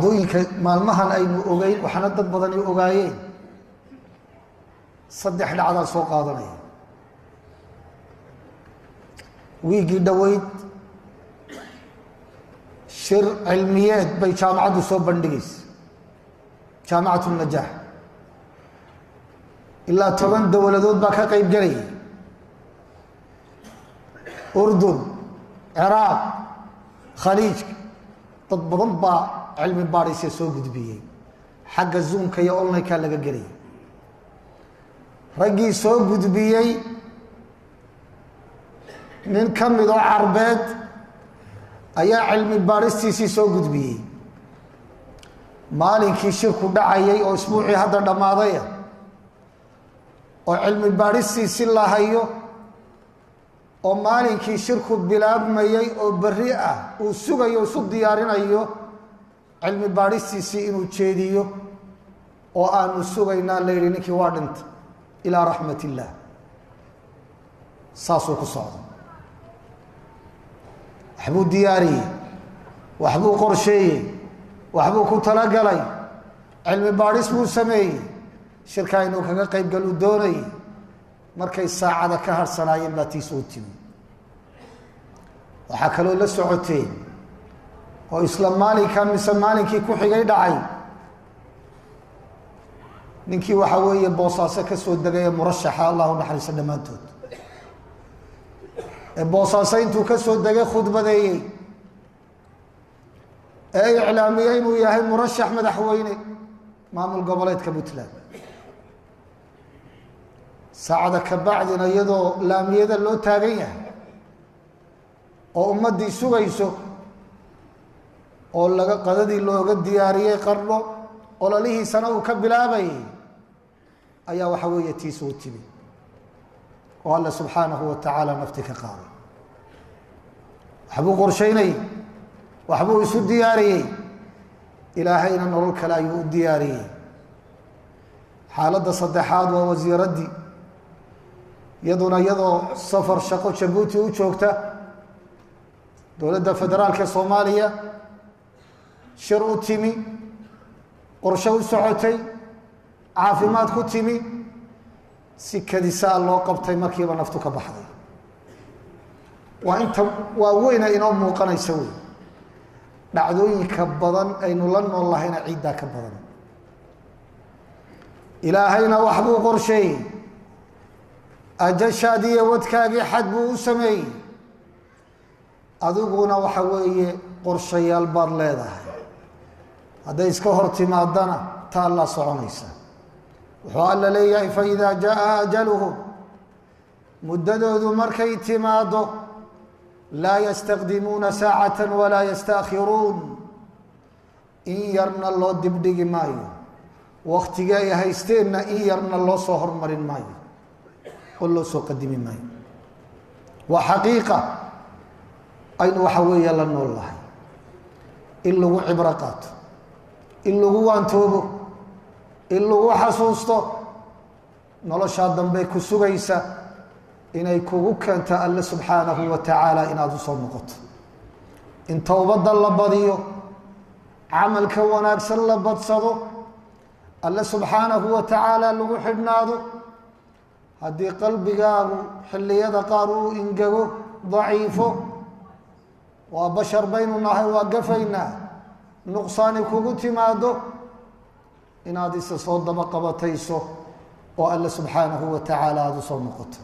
Dhacdooyinka maalmahan aynu ogeyn, waxaana dad badani ogaayeen, saddex dhacdaan soo qaadanaya. Wiiggii dhoweyd shir cilmiyeed bay jaamacaddu soo bandhigaysa, Jaamacat Najaax. Ilaa 10 dowladood baa ka qayb gelayay: Urdun, Ciraaq, Khaliijka. Dad badan baa cilmi baadhaysa soo gudbiyey. Xagga Zoomka iyo online-ka laga gelayay. Raggii soo gudbiyey nin ka mid oo Carbeed ayaa cilmi baadhistiisii soo gudbiyey. Maalinkii shirku dhacayay oo isbuucii hadda dhammaadaya oo cilmi baadhistiisi la hayo, oo maalinkii shirku bilaabmayey oo berri ah uu sugayo, isu diyaarinayo cilmi baadhistiisii inuu jeediyo oo aanu sugaynaa, la yidhi ninkii waa dhintay, ilaa raxmat illaah. Saasuu ku socday. Waxbuu diyaariyey, waxbuu qorsheeyey, waxbuu ku talagalay, cilmi baadhis buu sameeyey, shirkaa inuu kaga qaybgal u doonayay. Markay saacada ka harhsanaayeen baa tiisa u timi. Waxaa kaloo la socoteen oo isla maalinka mise maalinkii ku xigay dhacay ninkii waxa weeye Boosaaso ka soo degay ee murashaxa, Allahu naxariiso dhammaantood, ee Boosaaso intuu ka soo degay khudbadeeyey ee iclaamiyey inuu yahay murashax madaxweyne maamul goboleedka Puntland. Saacada ka bacdina, iyadoo laamiyada loo taagan yahay oo ummaddii sugayso oo laga qadadii looga diyaariyey Qardho, ololihiisana uu ka bilaabayay, ayaa waxa weeye tiisa u timi oo Alla subxaanahu wa tacaala nafti ka qaaday. Waxbuu qorshaynayey, waxbuu isu diyaariyey, Ilaahayna nolol kale ayuu u diyaariyey. Xaaladda saddexaad waa wasiiraddii, iyaduna iyadoo safar shaqo Jabuuti u joogta, dowladda federaalka Soomaaliya shir u timi, qorshe u socotay, caafimaad ku timi, si kadisaa loo qabtay, markiiba naftu ka baxday. Waa inta waaweyna inoo muuqanaysa wey. Dhacdooyinka badan aynu la nool lahayna ciiddaa ka badan. Ilaahayna waxbuu qorsheeyey, ajashaadiiyo wadkaagii xad buu u sameeyey, adiguna waxa weeye qorshayaal baad leedahay. Hadday iska hor timaadana, ta allaa soconaysa. Wuxuu Alla leeyahay: "Faإida jaءa ajaluhum", muddadoodu markay timaado, "laa yastaqdimuuna saacata walaa yastaakhiruun". In yarna loo dibdhigi maayo, waktigii ay haysteenna in yarna loo soo hormarin maayo oo loo soo qadimi maayo. Waa xaqiiqa aynu waxa weeye la nool lahay, in lagu cibro qaato, in lagu waantoobo, in lagu xasuusto noloshaa dambe ku sugaysa inay kugu keento Alle subxaanahu wa tacaala inaad usoo noqoto. In towbadda la badiyo, camalka wanaagsan la badsado, Alle subxaanahu wa tacaala lagu xidhnaado. Haddii qalbigaagu xilliyada qaar uu ingego, daciifo, waa bashar baynu nahay, waa gafaynaa, nuqsaani kugu timaado, inaad isa soo daba qabatayso oo Alle subxaanahu wa tacaala aada usoo noqoto.